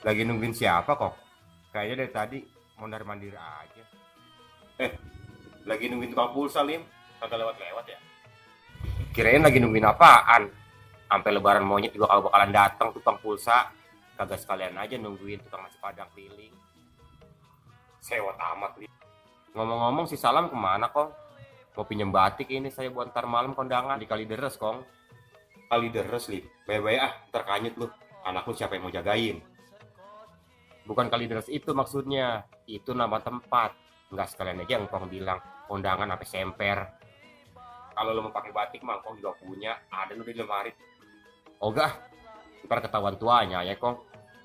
Lagi nungguin siapa kok? Kayaknya dari tadi mondar-mandir aja. Eh, lagi nungguin tukang pulsa, Lim. Kagak lewat-lewat ya? Kirain lagi nungguin apaan? Sampai lebaran monyet juga kalau bakalan datang tukang pulsa. Kagak sekalian aja nungguin tukang nasi padang keliling. Sewot amat, Lim. Ngomong-ngomong si Salam kemana, Kong? Mau pinjem batik ini saya buat ntar malam kondangan di Kalideres, Kong. Kalideres, Lim. Bye-bye ah, ntar kanyut lu. Anak lu siapa yang mau jagain? Bukan Kalideres itu maksudnya. Itu nama tempat. Nggak sekalian aja engkong bilang kondangan sampai semper. Kalau lo mau pakai batik mah engkong juga punya. Ada lu di lemari. Oh gak, ntar ketahuan tuanya ya kong.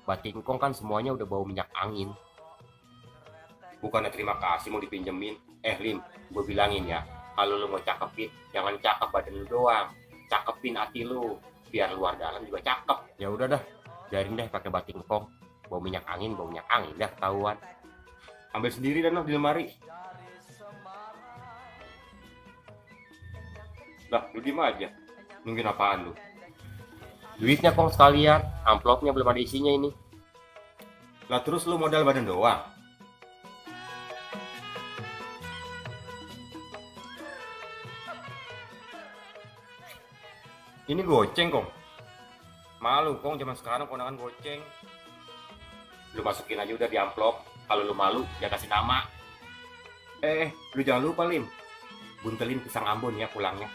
Batik engkong kan semuanya udah bau minyak angin. Bukannya terima kasih mau dipinjemin. Lim, gue bilangin ya. Kalau lo mau cakepin, jangan cakep badan lu doang. Cakepin hati lu. Biar luar dalam juga cakep. Ya udah dah, biarin deh pakai batik engkong. Bau minyak angin dah ketahuan. Ambil sendiri dan di lemari. Lah, lu diem aja. Nungguin apaan lu? Duitnya kong sekalian, amplopnya belum ada isinya ini. Lah terus lu modal badan doang? Ini goceng kong. Malu kong zaman sekarang kondangan goceng. Lu masukin aja udah di amplop. Kalau lu malu, ya kasih nama. Lu jangan lupa Lim. Buntelin pisang Ambon ya pulangnya.